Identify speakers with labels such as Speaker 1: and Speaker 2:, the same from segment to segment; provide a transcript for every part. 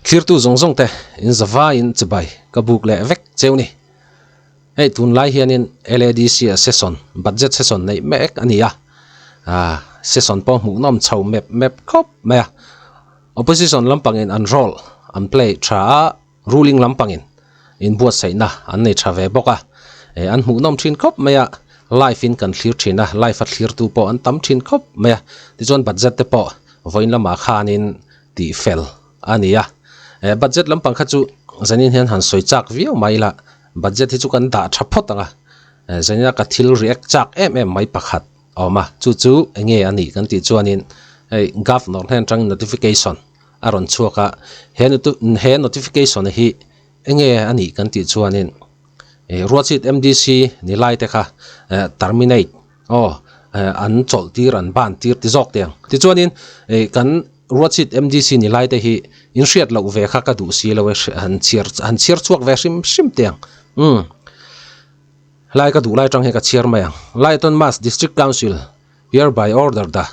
Speaker 1: Thlirtu zawng zawng te in zavaiin chibai ka buk leh vek cheu ni. Hei tunlai hianin LADC a session, budget session neih mek a ni a, ah session pawh hmuhnawm chho mep mep khawp mai a. Opposition lampangin an role an play tha a, ruling lampangin inbuatsaihna an nei tha ve bawk a. Eh an hmuhnawm thin khawp mai a, live in kan thlir thin a, live a thlirtu pawh an tam thin khawp mai a. Tichuan budget te pawh vawiin lamah khanin tih fel a ni a. Eh budget lampang kha chu zanin hian han sawi chak viau mai ila, budget hi chu kan dah tha phawt ang a. Eh zanina ka thil react chak em em mai pakhat a awm a, chu chu enge a nih kan tih chuanin hei governor hnen atangin notification a rawn chhuak a, he he notification hi enge a nih kan tih chuanin eh Ruachhit MDC ni lai te kha eh terminate Aw, an chawlh tir, an ban tir ti zawk teh ang. Tichuanin kan Ruachhit MDC ni lai te hi in hriat loh ve kha ka duh si lo e, han chhiar han chhiar chhuak ve hrim hrim teh ang. Umm, lai ka duh lai atang hian ka chhiar mai ang. Lai Autonomous District Council hereby order the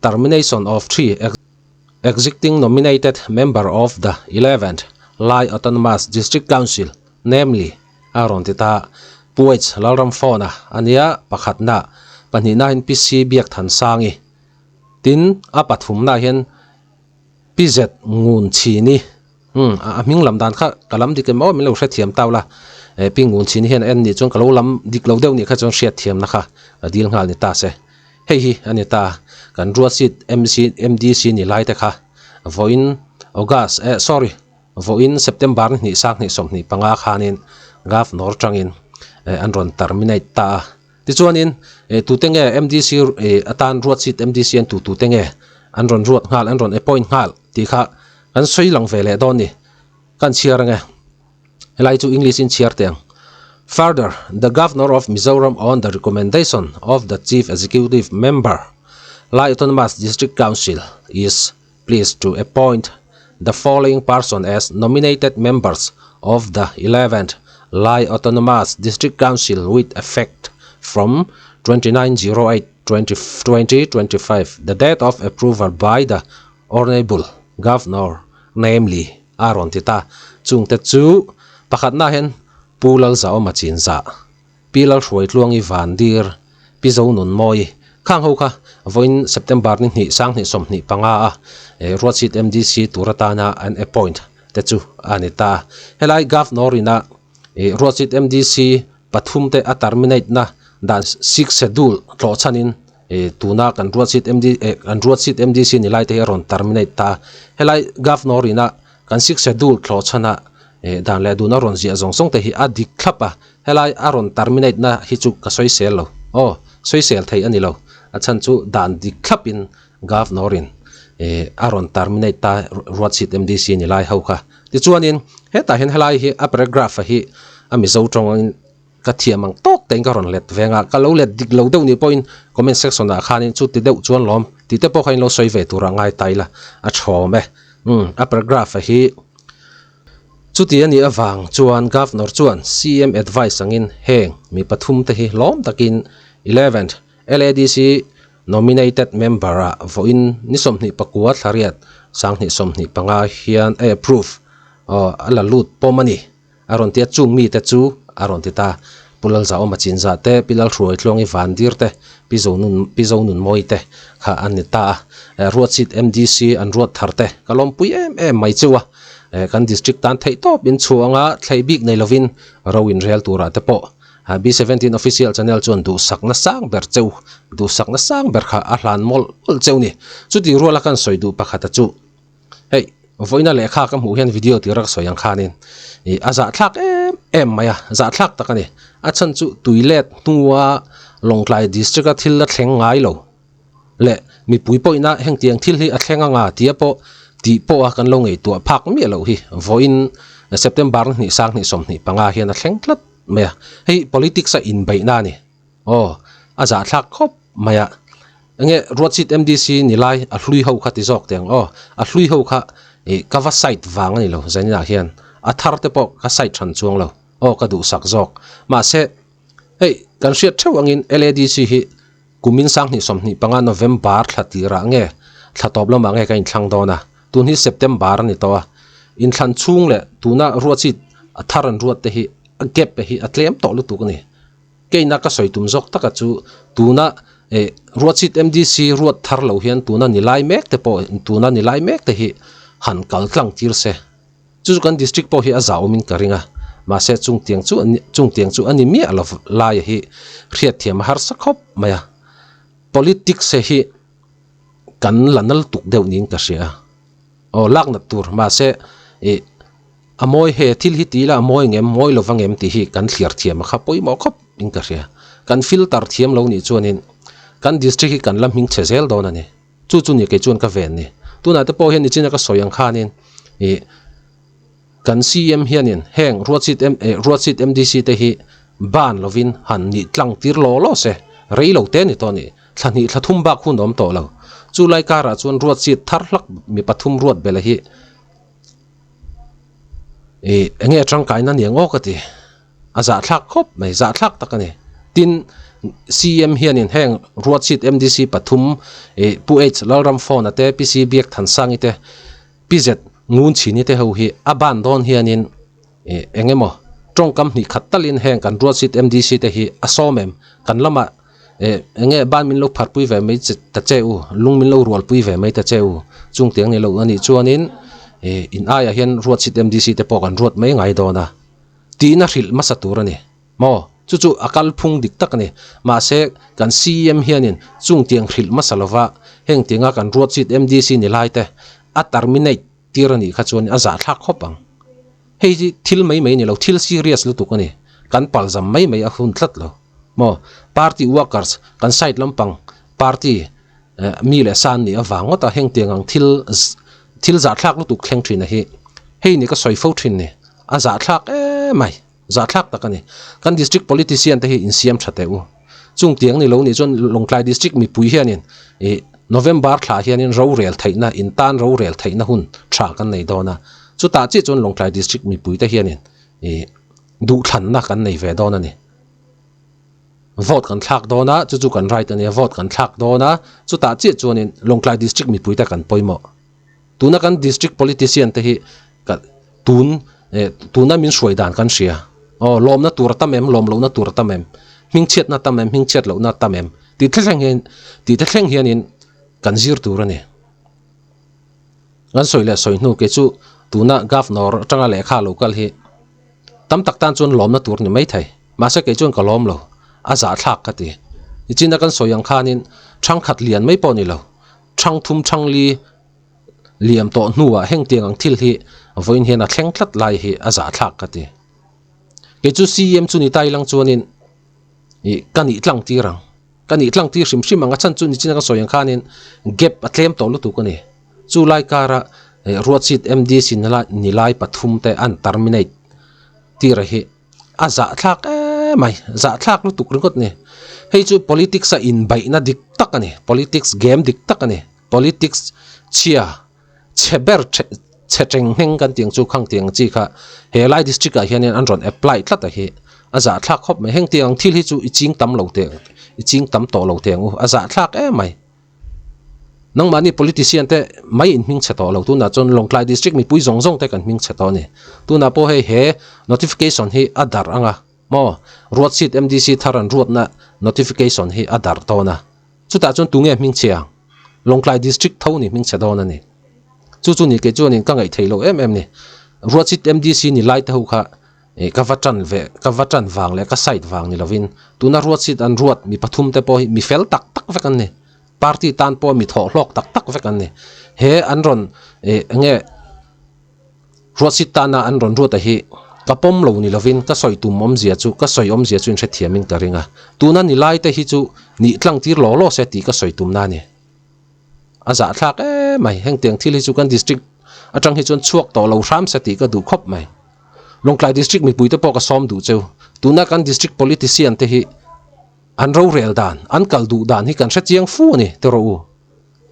Speaker 1: termination of three existing nominated member of the eleventh Lai Autonomous District Council, namely, A rawn ti ta. Puaich Lalram phone a a nia pakhatna, pahnihna hian PC Biak Thansangi, tin a pathumna hian PZ Ngun Chhini, umm a hming lam dan kha ka lam dik em aw min lo hrethiam tau la, eh Pi Ngun Chhini hian a en nih chuan ka lo lam dik lo deuh nih kha chuan hriatthiamna kha ka dil nghal ni ta se. Hei hi a ni ta, kan Ruatsit MC MDC ni lai te kha vawiin August eh sorry. Vawiin September ni hnih sang hnih 25 khanin Governor tangin an rawn terminate ta a. Tichuanin tute nge MDC atan ruat seat MDC an tu tute nge an rawn ruat nghal an rawn appoint nghal tih kha kan sawi lang ve leh dawn ni. Kan chhiar ange. Helai chu English in chhiar teh ang. Further, the Governor of Mizoram on the recommendation of the Chief Executive Member, Lai Autonomous District Council is pleased to appoint the following person as nominated members of the 11th Lai Autonomous District Council with effect from 29/08/2025, the date of approval by the Honourable Governor, namely a rawn ti ta. Chungte chu pakhatna hian Pu Lalzaawma Chinzah, Pi Lalhruaitluangi Vandir, Pi Zonunmawi, khang ho kha vawiin September ni hnih sang hnih 25 a Ruatsit MDC tur atana an appoint te chu a ni ta. Helai Governor ina Ruatsit MDC pathum te a terminate na dan sixth schedule tlawh chhanin tuna kan Ruatsit MD kan Ruatsit MDC ni lai te hi a rawn terminate ta. Helai Governor ina kan sixth schedule tlawh chhana dan leh dun a rawn ziah zawng zawng te hi a dik thlap a. Helai a rawn terminate na hi chu ka sawisel lo. Aw, sawisel thei a ni lo. A chhan chu dan dik thlapin Governor in a rawn terminate ta Ruatsit MDC ni lai ho kha. Tichuanin hetah hian helai hi a paragraph a hi a Mizo tawngin ka thiam ang tawk tein ka rawn let veng a. Ka lo let dik lo deuh nih pawhin comment section ah khanin chu ti deuh chuan lawm tih te pawh kha in lo sawi ve tur a ngai ta ila a thawm e. Umm, a paragraph a hi. Chuti a nih avang chuan Governor chuan CM advice angin heng mi pathum te hi lawm takin Eleventh LADC nominated member ah vawiin ni 29 thlariat 2025 hian a approve aw a la lut pawm a ni a rawn ti a, chung mite chu a rawn ti ta. Pu Lalzahawma Chinzah te, Pi Lalhruaitluangi Vandir te, Pi Zonun Pi Zonunmawi te kha an ni ta a. Ruatsit MDC an ruat thar te ka lawmpui em em mai chu a. Kan district tan theih tawp in chhuah anga thlei bik nei lovin ro in rel turah te pawh B17 official channel chuan duhsakna sang ber cheu duhsakna sang ber kha a hlan mawlh mawlh cheu ni. Chuti ruala kan sawi duh pakhata chu. Hei, vawiina lehkha ka hmuh hian video tira ka sawi ang khanin ih a zahthlak em em mai a, zahthlak tak a ni. A chhan chu tui let hnua Lawngtlai district a thil la thleng ngai lo leh mipui pawhina hengtiang thil hi a thleng anga tia pawh tih pawha kan lo ngaihtuah phak miah loh hi vawiin September ni hnih sang hnih 25 hian a thleng tlat mai a. Hei politics a inbeihna a ni. Aw, a zahthlak khawp mai a. Enge Ruatsit MDC ni lai a hlui ho kha ti zawk teh ang aw. A hlui ho kha ih ka va side vang a ni lo zaninah hian a thar te pawh ka side hran chuang lo aw ka duhsak zawk. Mahse hei kan hriat theuh angin LADC hi kumin sang hnih 25 November thla tirah nge thla tawp lamah nge ka inthlang dawn a, tun hi September a ni tawh a. Inthlan chhung leh tuna ruahchit a thar an ruat te hi a gap hi a tlem tawh lutuk a ni. Keina ka sawi tum zawk taka chu tuna eh ruahchit MDC ruat thar lo hian tuna ni lai mek te pawh tuna ni lai mek te hi han kal tlang tir se. Chu chu kan district pawh hi a zaumin ka ring a, mahse chungtiang chu chungtiang chu a ni miah lo laia hi hriatthiam a harsa khawp mai a. Politics hi kan la nal tuk deuh niin ka hria a. Aw lak nat tur mahse ih a mawi he thil hi ti ila a mawi ngem mawi lo vang em tih hi kan thliar thiam a kha pawimawh khawp in ka hria. Kan filter thiam lo nih chuanin kan district hi kan la hming chhe zel dawn a ni. Chu chu ni kei chuan ka ven ni. Tunah te pawh hian nichina ka sawi ang khanin ih kan CM hianin heng Ruatsit M eh Ruatsit MDC te hi ban lovin han nih tlang tir law law se rei lo te ni tawh ni. Thla hnih thla thum bak hun awm tawh lo. Chu lai karah chuan Ruatsit thar hlak mi pathum ruat bela hi ih enge tangkaina niang aw ka ti. A zahthlak khawp mai, zahthlak tak a ni. Tin, CM hianin heng Ruatsit MDC pathum ih Pu H Lalramfawna te, Pi C Biak Thansangi te, Pi Z Ngunchhini te ho hi a ban dawn hianin ih eng emaw tawngkam hnih khat talin heng kan Ruatsit MDC te hi a sawm em? Kan lamah ih eng nge ban min lo pharpui ve mai ta che u, lung min lo rualpui ve mai ta che u, chungtiang ni lo a nih chuanin ih in aiah hian Ruatsit MDC te pawh kan ruat mai ngai dawn a. Tihna hrilh hmasa tur a ni. Maw? Chu chu a kalphung dik tak a ni. Mahse, kan CEM hianin chung tiang hrilh hmasa lova heng tianga kan ruatchit MDC ni lai te a terminate tir a nih kha chuan a zahthlak khawp ang. Hei hi thil mai mai ni lo, thil serious lutuk a ni. Kan palzam mai mai a hun tlat lo. Maw? Party workers, kan side lampang party mi leh sa an nih avang ngawt a heng tiang ang thil thil zahthlak lutuk thleng thin a hi. Hei ni ka sawi fo thin ni. A zahthlak em mai. Zahthlak tak a ni. Kan district politician te hi insiam tha teh u. Chung tiang ni lo nih chuan Lawngtlai district mipui hianin ih November thlah hianin rorel theihna in tan rorel theihna hun tha kan nei dawn a. Chutah chiah chuan Lawngtlai district mipui te hianin ih duhthlanna kan nei ve dawn a ni. Vote kan thlak dawn a, chu chu kan right a nia, vote kan thlak dawn a, chutah chiah chuanin Lawngtlai District mipuite kan pawimawh. Tuna kan District Politician te hi ka tun eh tuna min hruai dan kan hria. Aw lawmna tur a tam em, lawm lohna tur a tam em, hmingchhiatna a tam em, hmingchhiat lohna a tam em tih thleng hian tih te thleng hianin kan zir tur a ni. Kan sawi leh sawi hnu kei chu tuna Governor atanga lehkha lo kal hi Tam tak tan chuan lawmna tur ni mai thei. Mahse kei chuan ka lawm lo. A zahthlak ka ti. Nichina kan sawi ang khanin thangkhat lian mai pawh ni lo. Thang thum thang li liam tawh hnuah heng tiang ang thil hi vawiin hian a thleng tlat lai hi a zahthlak ka ti. Kei chu CEM chu ni ta ilang chuanin ih ka nih tlang tir ang. Ka nih tlang tir hrim hrim ang a chhan chu nichina kan sawi ang khanin gap a tlem tawh lutuk a ni. Chu lai kara Ruatsit MDC ni lai pathum te an terminate tir a hi a zahthlak em mai, zahthlak lutuk ringawt ni. Hei chu politics a inbaihna dik tak a ni, politics game dik tak a ni, politics chhia chhe ber chhe teng hneng kan tih ang chu khang tih ang chi kha he lai district ah hianin an rawn apply tlat a hi a zahthlak khawp mai. Heng tiang ang thil hi chu i ching tam lo teh i ching tam tawh lo teh ang u, a zahthlak em mai. Nangmahni politician te mai in hming chhe tawh lo tunah chuan Lawngtlai district mipui zawng zawng te kan hming chhe tawh a ni. Tunah pawh hei he notification hi a darh ang a maw Ruatsit MDC thar an ruatna notification hi a darh dawn a. Chutah chuan tunge hming chhe ang? Lawngtlai district tho ni hming chhe dawn a ni. Chu chu ni kei chuanin ka ngaih theih loh em em ni. Ruatsit MDC ni lai te ho kha Ih ka va tan ve, ka va tan vang leh ka side vang ni lovin tuna ruatsit an ruat mi pathum te pawh hi mi fel tak tak vek an ni. Party tan pawh mi thawh hlawk tak tak vek an ni. He an rawn ih enge ruatsit tana an rawn ruat a hi ka pawm lo ni lovin ka sawi tum awmzia chu ka sawi awmzia chu inhrethiamin ka ring a. Tuna ni lai te hi chu nih tlang tir law law se tih ka sawi tum na a ni. A zahthlak em mai, hengtiang thil hi chu kan district atang hi chuan chhuak tawh lo hram se tih ka duh khawp mai. Lawngtlai district mipuite pawh ka sawm duh cheu. Tuna kan district politician te hi an rorel dan, an kal duh dan hi kan hre chiang fu a ni ti rawh u.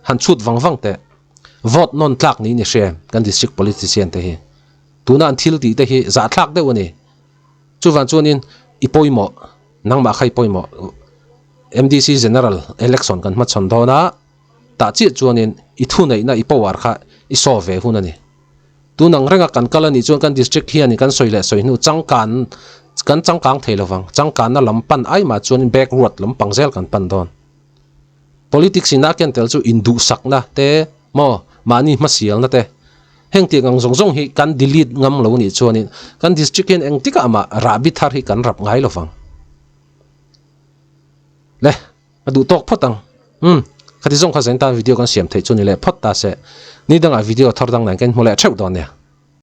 Speaker 1: Han chhut vang vang teh. Vote nawn tlak niin i hria em kan district politician te hi. Tuna an thil tih te hi zahthlak deuh a ni. Chuvang chuanin i pawimawh, nangmah kha i pawimawh. MDC General Election kan hmachhawn dawn a, tah chiah chuanin i thuneihna i power kha i saw ve hun a ni. Tun ang renga kan kal a nih chuan kan district hianin kan sawi leh sawi hnu changkan kan changkang thei lovang. Changkanna lam pan ai mah chuanin backward lam pang zel kan pan dawn. Politics ina ken tel chu induhsakna te maw mahni hmasialna te heng tiang ang zawng zawng hi kan delete ngam lo nih chuanin kan district hian engtikah mah rahbi thar hi kan rap ngai lovang. Le a duh tawk phawt ang. Umm khati zawng kha zain tan video kan siam theih chu ni leh phawt ta se. Ni dangah video thar dang nen kan hmu leh theuh dawn nia.